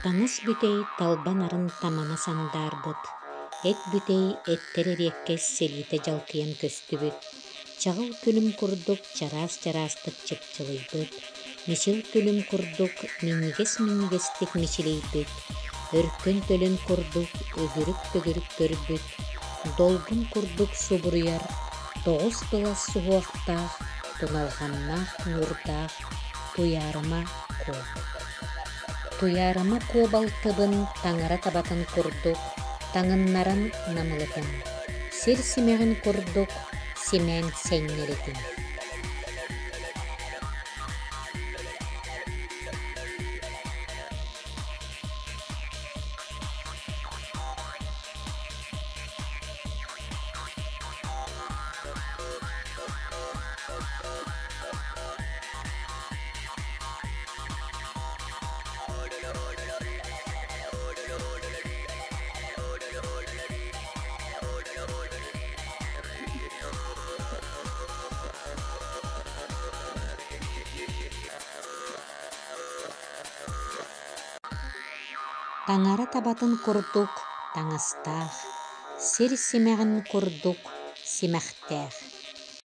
Таҥас бүтэй талба нарын тамана сандаарбыт, эт бүтэй эттэр эриэккэс силиитэ дьалкыйан көстүбүт, чаҕыл күлүм курдук чараас-чараастык чыпчылыйбыт, мичил күлүм курдук минньигэс-минньигэстик мичилийбит, өркөн төлөн курдук өгүрүк-төгүрүк көрбүт, долгун курдук субуруйар, тоҕус былас суһуохтаах, туналҕаннаах ньуурдаах Туйаарыма Куо. Туйаарыма Куо балтыбын таҥара табатын курдук таҥыннаран намылытын, сир симэҕин курдук симээн сэнньэритин. Таҥара табатын курдук таҥастаах, сир симэҕин курдук симэхтээх.